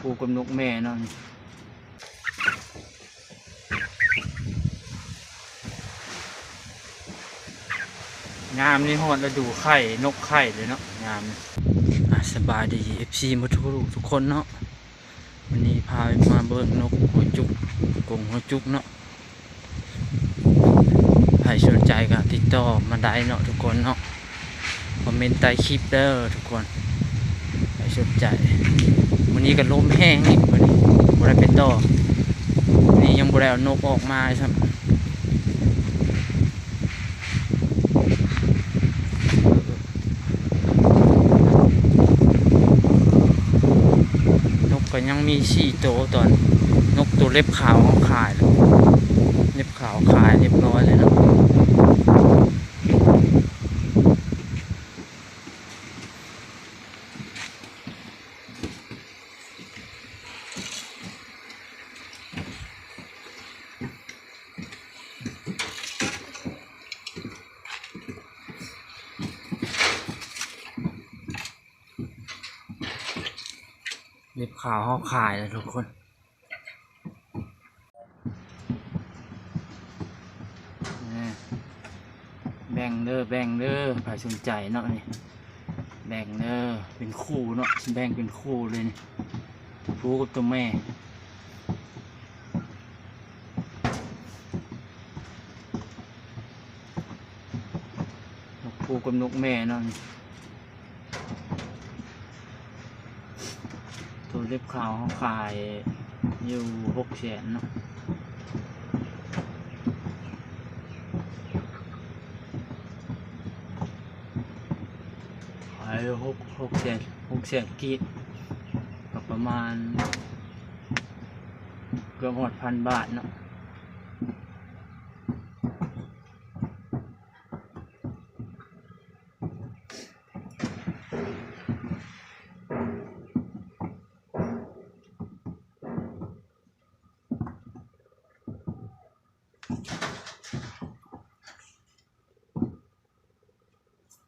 ຄູ່ກັບນົກແມ່ເນາະ ງາມນີ້ ຮອດລະດູໄຂ່ ນົກໄຂ່ເລີຍເນາະ ງາມ. ອ່າ ສະບາຍດີ ເອັຟຊີ ໝົດທຸກໆຄົນເນາະ. ມື້ນີ້ພາມາເບິ່ງນົກຫົວຈຸກ ກົງຫົວຈຸກເນາະ. ໃຜສົນໃຈກໍຕິດຕໍ່ມາໄດ້ເນາະທຸກຄົນເນາະ ຄອມເມັນໃຕ້ຄລິບເດີທຸກຄົນ ໃຜສົນໃຈ. ມື້ນີ້ກໍລົມແຮງອີກ ມື້ນີ້ບໍ່ໄດ້ໄປຕໍ່ ນີ້ຍັງບໍ່ໄດ້ເອົານົກອອກມາຊ້ຳ. ນົກກໍຍັງມີສີ່ໂຕຕອນ ນົກໂຕເລັບຂາວເຮົາຂາຍແລ້ວ ເລັບຂາວຂາຍຮຽບຮ້ອຍແລ້ວເນາະ. ເລັບຂາວເຮົາຂາຍແລ້ວທຸກຄົນ. ແບ່ງເດີ ແບ່ງເດີ ໃຜສົນໃຈເນາະນີ້ ແບ່ງເດີ ເປັນຄູ່ເນາະ ແບ່ງເປັນຄູ່ເລີຍນີ້ ໂຕຜູ້ກັບໂຕແມ່ ນົກຜູ້ກັບນົກແມ່ເນາະນີ້. ໂຕເລັບຂາວເຮົາຂາຍຢູ່ຫົກແສນເນາະ ຂາຍຫົກ ຫົກແສນ ຫົກແສນກີບ ກໍປະມານເກືອບຮອດພັນບາດເນາະ.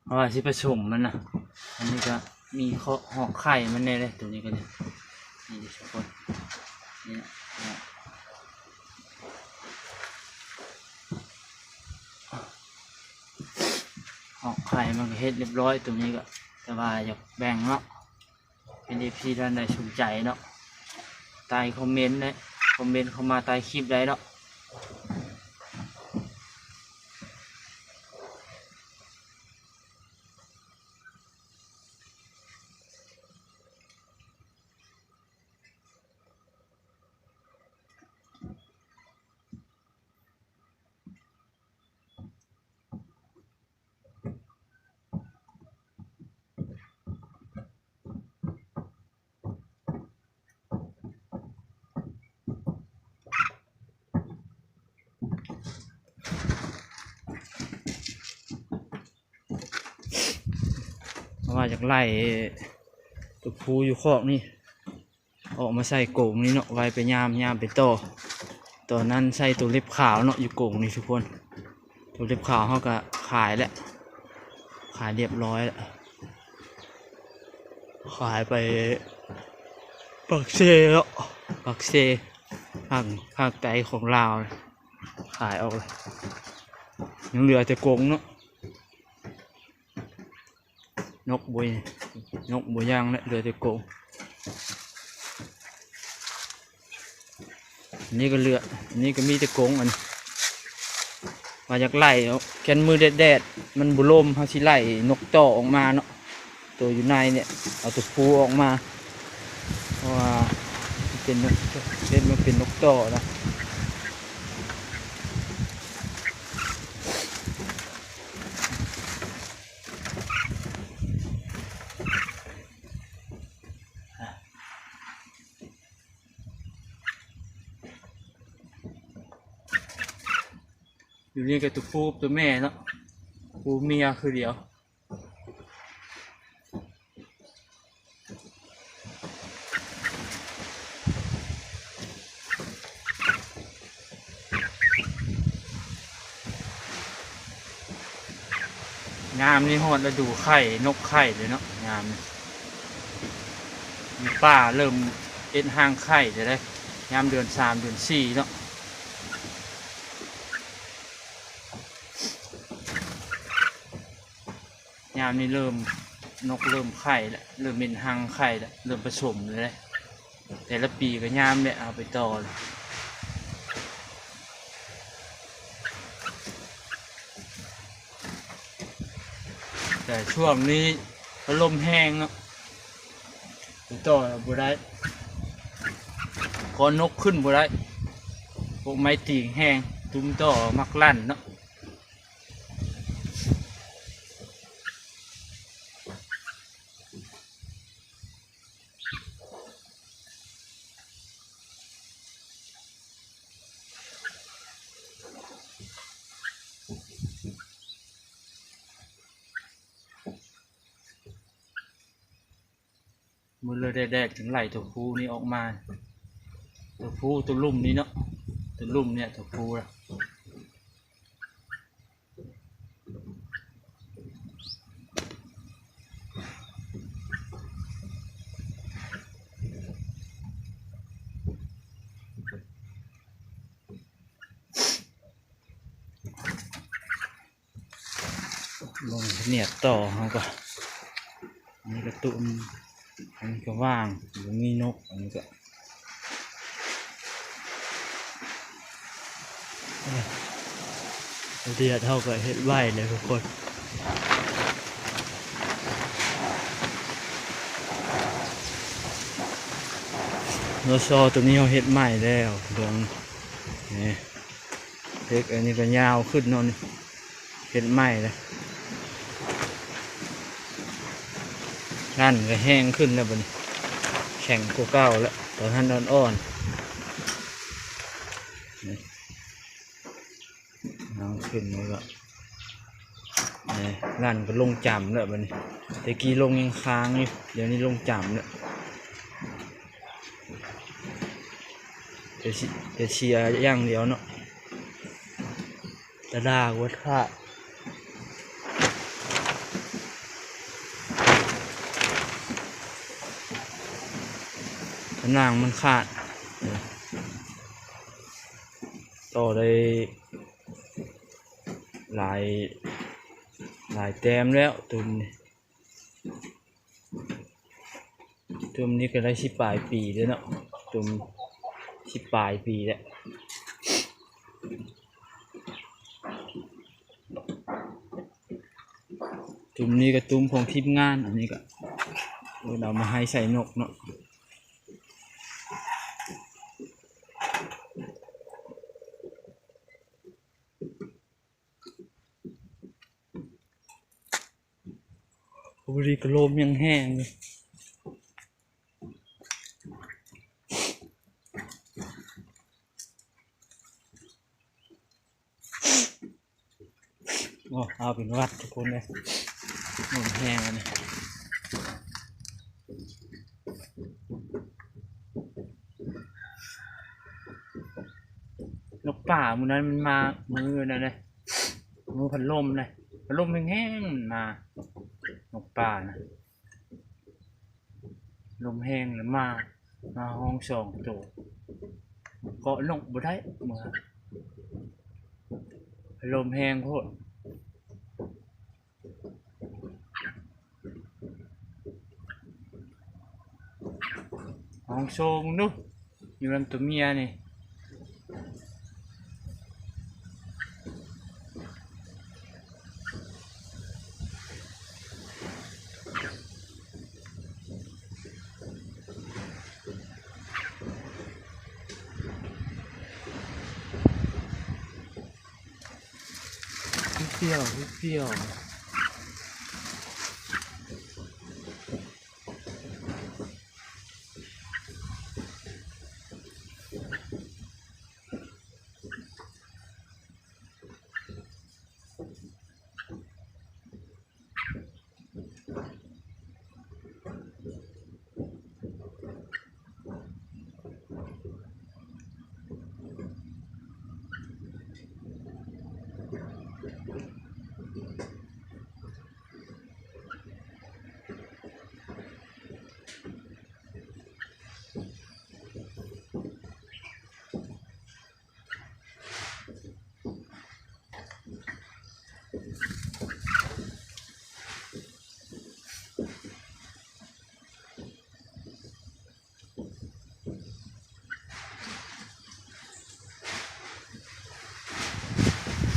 ເພາະວ່າຊິປະສົມມັນນະ ອັນນີ້ກໍມີເຄາະ ຫອກໄຂ່ມັນແດ່ເດ້ ໂຕນີ້ກໍນີ້ ນີ້ທຸກຄົນ ນີ້ນະ ຫອກໄຂ່ມັນກໍເຮັດຮຽບຮ້ອຍ ໂຕນີ້ກໍ ແຕ່ວ່າຢາກແບ່ງເນາະ. ເອັຟຊີ ທ່ານໃດສົນໃຈເນາະ ໃຕ້ຄອມເມັນເດ້ ຄອມເມັນເຂົ້າມາໃຕ້ຄລິບໄດ້ເນາະ. ເພາະວ່າຢາກໄລ່ຕົວຜູ້ຢູ່ຄອກນີ້ ອອກມາໃສ່ກົງນີ້ເນາະ ໄວ້ໄປຍາມ ຍາມໄປຕໍ່. ຕອນນັ້ນໃສ່ໂຕເລັບຂາວເນາະ ຢູ່ກົງນີ້ທຸກຄົນ. ໂຕເລັບຂາວເຮົາກໍຂາຍແລ້ວ ຂາຍຮຽບຮ້ອຍແລ້ວ ຂາຍໄປປາກເຊເນາະ ປາກເຊ ທາງ ທາງໃຕ້ຂອງລາວ ຂາຍອອກແລ້ວ ຍັງເຫຼືອແຕ່ກົງເນາະ. ນົກບໍ່ ນົກບໍ່ຍ່າງແລ້ວ ເຫຼືອແຕ່ກົງ. ອັນນີ້ກໍເຫຼືອ ອັນນີ້ກໍມີແຕ່ກົງ. ອັນວ່າຢາກໄລ່ເນາະ ຄັນມື້ແດດໆ ມັນບໍ່ລົມ ເຮົາຊິໄລ່ນົກຕໍ່ອອກມາເນາະ ໂຕຢູ່ໃນນີ້ ເອົາໂຕຜູ້ອອກມາ ເພາະວ່າມັນເປັນນົກ ເຮັດມາເປັນນົກຕໍ່ນະ. ຢູ່ນີ້ກໍຕົວຜູ້ຕົວແມ່ເນາະ ຜູ້ເມຍຄືດຽວ. ຍາມນີ້ຮອດລະດູໄຂ່ ນົກໄຂ່ເລີຍເນາະ ຍາມນີ້ ມີປາເລີ່ມ ເຮັດຮັງໄຂ່ເດ້ ຍາມເດືອນສາມເດືອນສີ່ເນາະ. ຍາມນີ້ເລີ່ມ ນົກເລີ່ມໄຂ່ແລ້ວ ເລີ່ມເຮັດຮັງໄຂ່ແລ້ວ ເລີ່ມປະສົມແລ້ວເດ້. ແຕ່ລະປີກໍຍາມແຫຼະ ເອົາໄປຕໍ່. ແຕ່ຊ່ວງນີ້ພັດລົມແຮງເນາະ ໄປຕໍ່ບໍ່ໄດ້ ກໍນົກຂຶ້ນບໍ່ໄດ້ ພວກໄມ້ຕີງແຮງ ຕຸ້ມຕໍ່ມັກລັ່ນເນາະ. ມື້ລະແດດໆ ຈຶ່ງໄຫຼຕົວຜູ້ນີ້ອອກມາ ຕົວຜູ້ຕົວລຸ່ມນີ້ເນາະ ຕົວລຸ່ມນີ້ຕົວຜູ້ລະ. ລົງພະເນດຕໍ່ ເຮົາກໍ ອັນນີ້ກໍຕຸ້ມ ອັນນີ້ກໍວ່າງ ບໍ່ມີນົກ ອັນນີ້ກໍ ເອີ ດຽດເຮົາກໍເຮັດໄວເລີຍທຸກຄົນ. ໂລຊໍໂຕນີ້ເຮົາເຮັດໃໝ່ແລ້ວ ເບິ່ງ ນີ້ ເຫຼັກອັນນີ້ກໍຍາວຂຶ້ນເນາະນີ້. ເຮັດໃໝ່ແລ້ວ ນັ້ນກໍແຮງຂຶ້ນແລ້ວບັດນີ້ ແຂງກວ່າເກົ່າແລ້ວ ຕອນນັ້ນອ່ອນໆ ນີ້ ເອົາຂຶ້ນແລ້ວກໍ ນີ້ ນັ້ນກໍລົງຈ້ຳແລ້ວບັດນີ້ ແຕ່ກີ້ລົງຍັງຄ້າງຢູ່ ດຽວນີ້ລົງຈ້ຳແລ້ວ ແຕ່ເສຍ ແຕ່ເສຍຢ່າງດຽວເນາະ. ຕະດາກວັດພະ ພະນັງມັນຂາດ ຕໍ່ໄດ້ຫຼາຍ ຫຼາຍແຕ້ມແລ້ວ ຕຸ່ມນີ້. ຕຸ່ມນີ້ກໍໄດ້ສິບປາຍປີແລ້ວເນາະ ຕຸ່ມສິບປາຍປີແລ້ວ ຕຸ່ມນີ້ກໍຕຸ່ມຂອງທີມງານ ອັນນີ້ກໍເພິ່ນເອົາມາໃຫ້ໃສ່ນົກເນາະ. ພໍດີກໍລົມຍັງແຮງຢູ່ ໂອ້ ເອົາເປັນຫວັດທຸກຄົນເລີຍ ລົມແຮງອັນນີ້. ນົກປ່າມື້ນັ້ນມັນມາ ມື້ນັ້ນເດ້ ມື້ພັດລົມເດ້ ພັດລົມແຮງໆ ມັນມາ ນົກປ່ານະ ລົມແຮງລະມາ ມາຮ້ອງສອງໂຕ ເກາະນົກບໍ່ໄດ້ ເມື່ອພັດລົມແຮງໂພດ. ລອງໂຊເບິ່ງດູ ຢູ່ນຳຕົວເມຍນີ້ ເປື່ອຍ ເປື່ອຍ.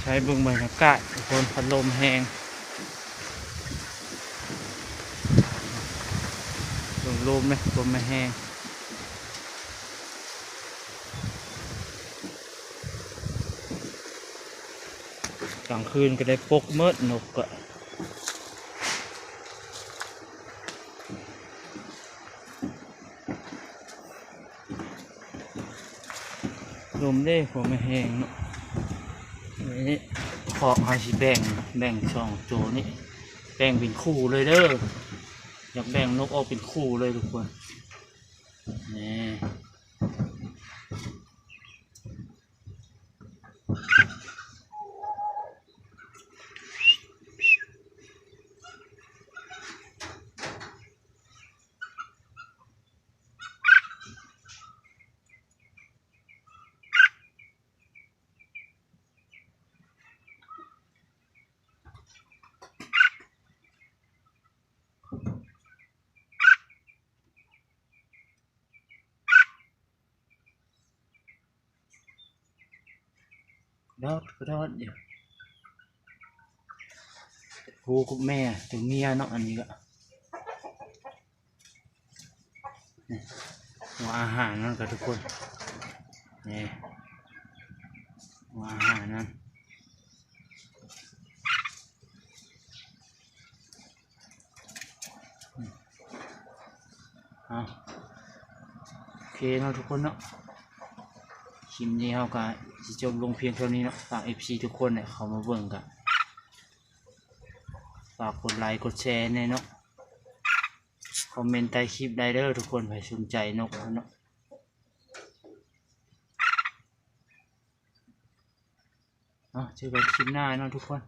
ໄປເບິ່ງບັນຍາກາດທຸກຄົນ ພັດລົມແຮງ ເບິ່ງລົມເດ້ ລົມມັນແຮງ ກາງຄືນກໍໄດ້ປົກໝົດນົກກະ ລົມເດ້ ພໍແມ່ນແຮງເນາະ ນີ້ ຄອກເຮົາຊິແບ່ງ ແບ່ງສອງໂຕນີ້ ແບ່ງເປັນຄູ່ເລີຍເດີ ຢາກແບ່ງນົກອອກເປັນຄູ່ເລີຍທຸກຄົນ ນີ້. ກະດອດກະດອດຢູ່ ຄູ່ກັບແມ່ ໂຕເມຍເນາະ ອັນນີ້ກະ ນີ້ ຫົວອາຫານມັນກະທຸກຄົນ ນີ້ ຫົວອາຫານມັນ. ເອົາ ໂອເຄເນາະທຸກຄົນເນາະ ຄລິບນີ້ເຮົາກະຊິຈົບລົງພຽງເທົ່ານີ້ເນາະ ຝາກເອັຟຊີທຸກຄົນແຫຼະ ເຂົ້າມາເບິ່ງກະ ຝາກກົດໄລກົດແຊແດ່ເນາະ ຄອມເມັນໃຕ້ຄລິບໄດ້ເດີທຸກຄົນ ໃຜສົນໃຈນົກເນາະ ເອົາ ເຈີກັນຄລິບໜ້າເນາະທຸກຄົນ.